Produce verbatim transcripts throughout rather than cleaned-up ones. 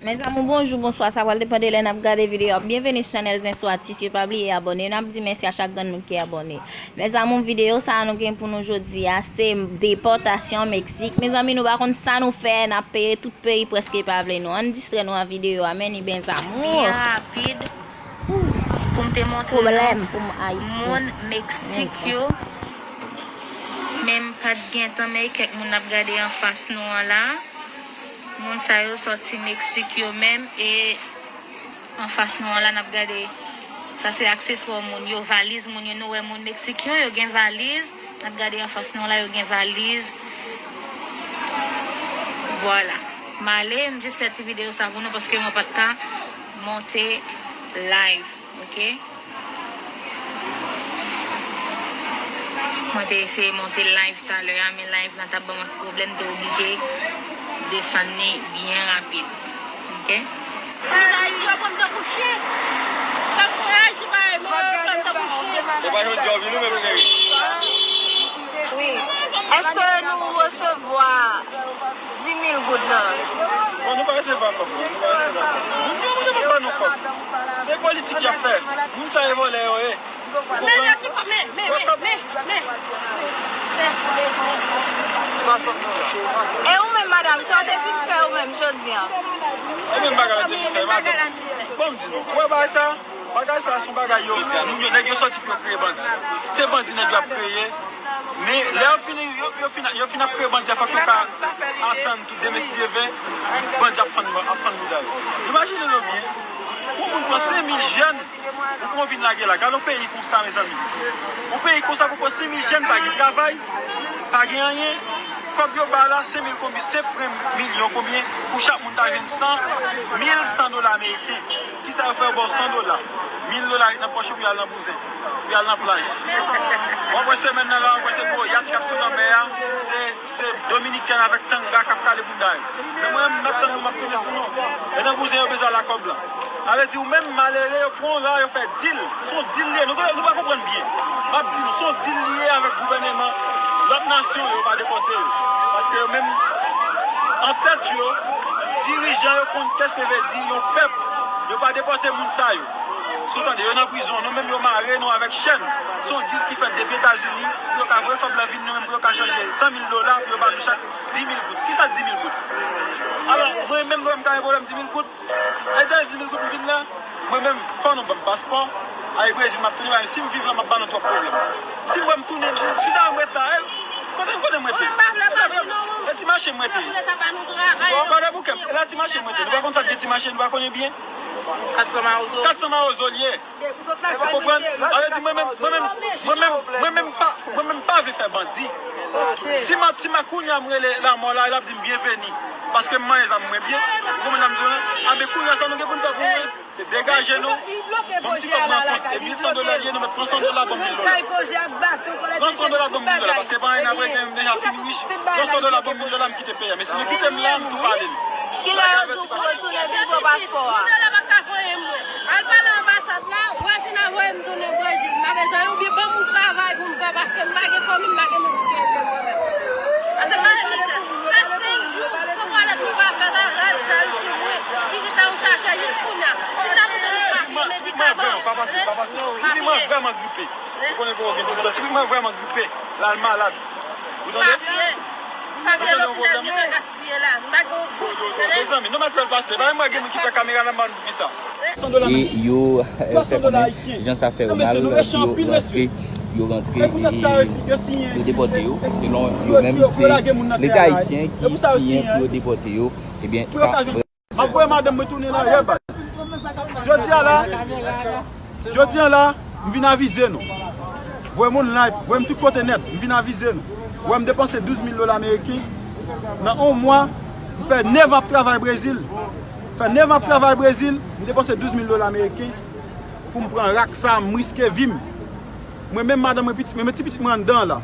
Mes amours, bonjou, bonswa, sa pral depann de lè n ap gade videyo a. Byenveni sou chanèl Zen Sou Atis, yo pa bliye abòne, n ap di mèsi a chak grenn moun ki abòne. Mes amours, videyo sa a nou gen pou nou jodi a, se depòtasyon Meksik. Mezanmi, nou pa konn sa nou fè, n ap peye, tout peyi prèske pa vle nou. Ann distrè nou a videyo a, men ni mes amours. Byen rapid, pou m te montre nou moun Meksik yo, men m pa t gen tan, men kèk moun n ap gade anfas nou an la. Moun sa yo sòti Meksik yo menm, e anfas nou an la n ap gade. Sa se akseswa moun yo, valiz moun yo. Nou wè moun Meksik yo, yo gen valiz. N ap gade anfas nou an la, yo gen valiz. Vwala. M ale, m jis fè ti videyo sa pou nou paske mwen pa t ka monte live, oke? Mwen te eseye monte live talè a, men live lan t ap ban m yon ti pwoblèm, m te oblije desann li byen rapid. Oke? Ayiti yo pran m tankou chen. Tankou Ayiti pa renmen yo, yo pran m tankou chen. E pa jodi a w vin ou menm, cheri? Wi. Èske nou resevwa dis mil goud lan? Bon, nou pa resevwa kòb, non. Nou pa resevwa kòb. Moun yo, moun yo pa ban nou kòb. Se politik y ap fè. Moun sa yo vòlè yo ye. Men, men, men, men, men, men. Swasant dola. E ou menm, madanm, sa w te vin fè ou menm jodi a? Ou menm bagay la te vin fè, madanm. Bon, m di nou, ou wè bagay sa? Bagay sa a se yon bagay yo, moun yo, nèg yo sòti pou yo kreye bandi. Se bandi nèg yo ap kreye. Men lè yo fin, yo, yo fin, yo fin ap kreye bandi a, fòk yo ka atann tou demen si Dye vle, bandi ap fann, ap fann bouda yo. Imajine nou byen, pou yon moun pran senk mil jèn, ou pran vin lage la. Gade yon peyi konsa, mezanmi. Yon peyi konsa pou pran senk mil jèn, pa gen travay, pa gen anyen. Kòb yo ba la, senk mil konbyen, senk milyon konbyen, pou chak moun ta jwenn san, mil san dola ameriken. Kisa yo fè yo ba w san dola? Mil dola ret nan pòch ou pou y al nan bouzen, pou y al nan plaj. W ap wè semèn nan la, w ap wè se gwo yat k ap sou lanmè a, se, se Dominikèn avèk tanga k ap kale bouda yo. Men mwen menm, m ap tann nou, m ap tounen sou nou. E nan bouzen yo bezwen al ak kòb la. Sa vle di, ou menm malere, yo pran w la, yo fè dil. Se yon dil li ye. Nou, nou pa konprann byen. M ap di nou, se yon dil li ye avèk gouvèneman lòt nasyon yo, yo pa depòte yo. Paske yo menm, an tèt yo, dirijan yo konn kès ke vle di yon pèp. Yo pa depòte moun sa yo. Èske w tande? Yo nan prizon. Nou menm, yo mare nou avèk chèn. Se yon dil ki fèt depi Etazini pou yo ka voye kòb la vin nou menm, pou yo ka chanje san mil dola, pou yo ba nou chak dis mil goud. Kisa k dis mil goud? Alò, mwen menm, lè m ta gen pwoblèm dis mil goud, e dèyè dis mil goud m vin la, mwen menm, fò nou ban m paspò. Ay Brezil, m ap tounen, si m viv la, m ap ba nou twòp pwoblèm. Si m wè m tounen, chita m ret la, e, kote, kote m rete? E ti mache m rete. Gade bouke m, e la ti mache m rete. Nou pa konn sa k gen ti mache, nou pa konnen byen. Kat san mawozo. Kat san mawozo l ye. Ou konprann? Sa vle di mwen menm, mwen menm, mwen menm, mwen menm pa, mwen menm pa vle fè bandi. Si m, si m a kounye a m rele lanmò la, l ap di m byenveni. Paske m manyen zam mwen byen. Ou konprann sa m di w lan? Anben kounye a sa nou gen pou n fè pou mwen, se degaje nou. Bon, m di kòb mwen kont, e mil san dola l ye, nou mèt pran san dola, ban m mil dola. Pran san dola, ban m mil dola, paske se pa anyen n ap regle, m deja fin rich. Pran san dola, ban m mil dola, m kite peyi a. Men si nou kite m la, m tou pale nou. Kilè yo di w pou retounen vin pran paspò a? Mil dola pa ka voye mwen. Al pale anbasad la, Wazina voye m tounen Brezil. M pa bezwen oubyen ban m yon travay pou m fè paske m pa gen fanmi, m pa gen moun pou ede mwen menm. Paske m pa gen medsen. Fè senk jou, san twalèt mwen pa fè la, rad sal sou mwen. Vizit la ou chache jis kounye a. Si ta moute nou pa gen medikaman. Vrèman, pa fasil, pa fasil. Tifi mwen vrèman gripe. Ou konnen pou ou gen dizitan. Tifi mwen vrèman gripe. L al malad. Ou tande? Papye. Papye lopital ki te gaspiye la. M pa gen yon goud. Mezanmi, nou mèt fè l pase. Pa gen mwen gen moun ki fè kamera nan ban nou pou kisa. E yo, eh, fè konnen jan sa fè yo mal, yo rantre, yo rantre, e yo depòte yo. Selon yo menm, se Leta ayisyen ki siyen pou yo depòte yo. Ebyen, sa M ap voye madanm mwen tounen nan yè baz. Jodi a la, jodi a la, m vin avize nou. Voye moun live, voye m tout kote nèt, m vin avize nou. Wè m depanse douz mil dola ameriken. Nan yon mwa, m fè nèf an ap travay Brezil. Fè nèf an ap travay Brezil, m depanse douz mil dola ameriken pou m pran rak sa, m riske vi m. Mwen menm, madanm mwen, pitit mwen, men ti pitit mwen anndan an la.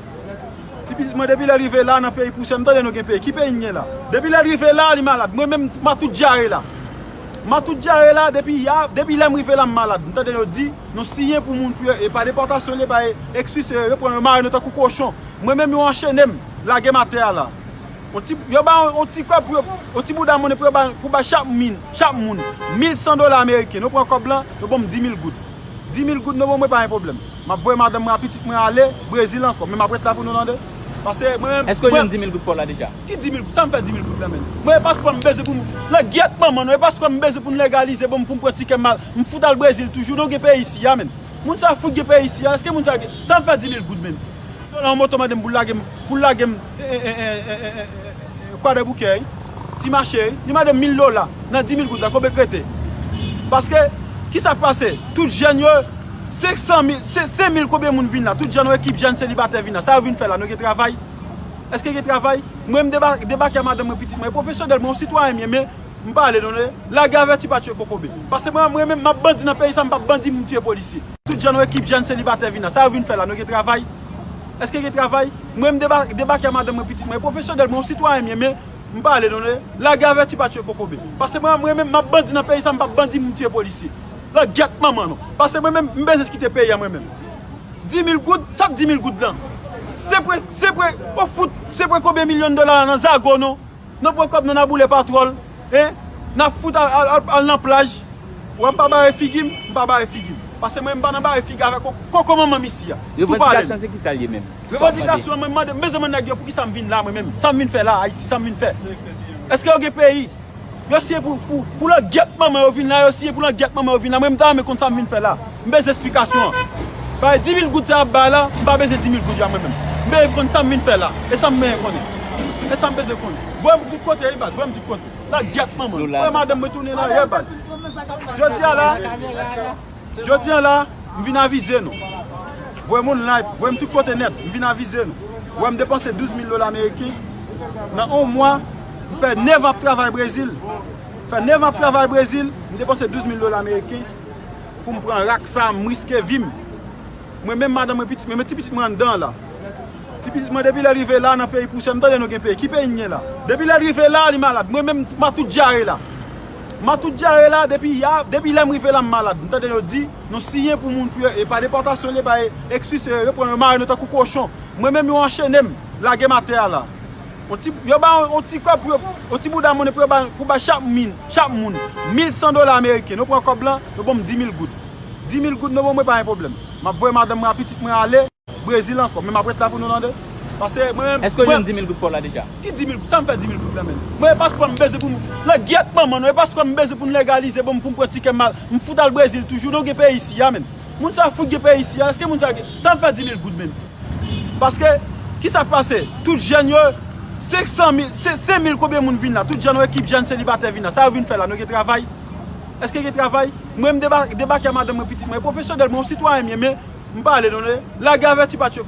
Ti pitit mwen, depi lè l rive la nan peyi pousè, m tande nou gen peyi. Ki peyi n gen la? Depi lè l rive la, li malad. Mwen menm, m a tout dyare la. M a tout dyare la, depi ya, depi lè m rive la, m malad. M tande yo di, nou siyen pou moun pou yo, e pa depòtasyon li ye, pa e, ekspilse yo, yo pran yo mare nou tankou kochon. Mwen menm, yo anchene m, lage m atè a la. On ti, yo ba on, on ti kòb pou yo, on ti bouda monnen pou yo ba, pou ba chak min, chak moun mil san dola ameriken. Nou pran kòb lan, nou ban m di mil goud. Di mil goud nou ban mwen, pa gen pwoblèm. M ap voye madanm mwen ak pitit mwen ale Brezil ankò, men m ap ret la pou nou tande. Paske mwen menm. Èske w jwenn di mil goud pa w la deja? Ki di mil goud? Sa m fè di mil goud la menm? Mwen e paspò m bezwen pou m, nan gyèt manman nou, e paspò m bezwen pou n legalize, ban m pou m pran tikè m al, m fout al Brezil toujou, nou gen peyi isi a menm. Moun sa fout gen peyi isi a, èske moun sa gen, sa m fè di mil goud menm? Dola yon moto mande m pou l lage m, pou l lage m, e, e, e, Kwadèboukè, wi. Ti mache, wi. Li mande m mil dola nan di mil goud la, konbyen k rete? Paske, kisa k pase? Tout jèn yo, senk san mil, se, senk mil konbyen moun vin la? Tout jèn, yon ekip jèn selibatè vin la. Sa yo vin fè la? Nou gen travay? Èske gen travay? Mwen, m deba-, debake a madanm mwen, pitit mwen. Pwofesyonèl, mwen, yon sitwayen m ye, men m pale nou, lage avèti pa tiye kokobe. Paske mwen, mwen menm, m ap bandi nan peyi sa, m p ap bandi, m tiye polisye. Tout jèn, yon ekip jèn selibatè vin la. Sa yo vin fè la? Nou gen travay? Èske gen travay? Mwen, m deba-, debake a madanm mwen, pitit mwen. Pwofesyonèl, mwen, yon sitwayen m ye, men m pale nou, lage avèti pa tiye kokobe. Paske mwen, mwen menm, m ap bandi nan peyi sa, m p ap bandi, m tiye polisye. Nan gyèt manman nou. Paske mwen menm, m bezwen kite peyi a mwen menm. Di mil goud, sa k di mil goud lan? Se pre, se pre, ou fout, se pre konbyen milyon dola nan zago nou? Nou pran kòb nou, n a boule patwòl, en? N a fout al, al, al, al nan plaj. Wè, m pa bare figi m, m pa bare figi m. Paske mwen, m pa nan bare figi avèk ko-, koko manman m isi a. Tou pale. Revandikasyon se ki sa l ye menm? Revandikasyon, mwen mande, m bezwen mande nèg yo poukisa m vin la, mwen menm. Sa m vin fè la, Ayiti, sa m vin fè? Èske yo gen peyi? Yo siyen pou, pou, pou langyèt manman yo vin la, yo siyen pou langyèt manman yo vin la. Mwen, m ta renmen konn sa m vin fè la. M bezwen esplikasyon an. Bay di mil goud sa y ap bay la, m pa bezwen di mil goud yo a mwen menm. M bezwen konn sa m vin fè la. E sa m bezwen konnen. E sa m bezwen konnen. Voye m tout kote, wi, baz. Voye m tout kote. Langyèt manman. Voye madanm mwen tounen la, ye, baz. Jodi a la, jodi a la, m vin avize nou. Voye moun live, voye m tout kote nèt, m vin avize nou. Wè m depanse douz mil dola ameriken. Nan yon mwa, m fè nèf an ap travay Brezil. Fè nèf an ap travay Brezil, m depanse douz mil dola ameriken pou m pran rak sa, m riske vi m. Mwen menm, madanm mwen, pitit mwen, men ti pitit mwen anndan la. Ti pitit mwen, depi lè l rive la nan peyi pousè, m tande nou gen peyi. Ki peyi n gen la? Depi lè l rive la, li malad. Mwen menm, m a tout dyare la. M a tout dyare la, depi ya, depi lè m rive la, m malad. M tande yo di, nou siyen pou moun pou yo, e pa depòtasyon li ye, pa e, ekspilse yo, yo pran yo mare nou tankou kochon. Mwen menm, yo anchene m, lage m atè a la. On ti, yo ba on, on ti kòb pou yo, on ti bouda monnen pou yo ba, pou ba chak min, chak moun mil san dola ameriken. Nou pran kòb lan, nou ban m di mil goud. Di mil goud nou ban mwen, pa gen pwoblèm. M ap voye madanm mwen ak pitit mwen ale Brezil ankò, men m ap ret la pou nou tande. Paske mwen menm. Èske w jwenn di mil goud pa w la deja? Ki di mil goud? Sa m fè di mil goud la menm? Mwen, e paspò m bezwen pou m, nan gyèt manman nou, e paspò m bezwen pou n legalize, ban m pou m pran tikè m al, m fout al Brezil toujou, nou gen peyi isi a menm. Moun sa fout gen peyi isi a, èske moun sa gen, sa m fè di mil goud menm? Paske, kisa k pase? Tout jèn yo, senk san mil, se, senk mil konbyen moun vin la? Tout jèn, yon ekip jèn selibatè vin la. Sa yo vin fè la? Nou gen travay? Èske gen travay? Mwen, m deba-, debake a madanm mwen, pitit mwen. Pwofesyonèl, mwen, yon sitwayen m ye, men m pale nou, lage avèti pa tiye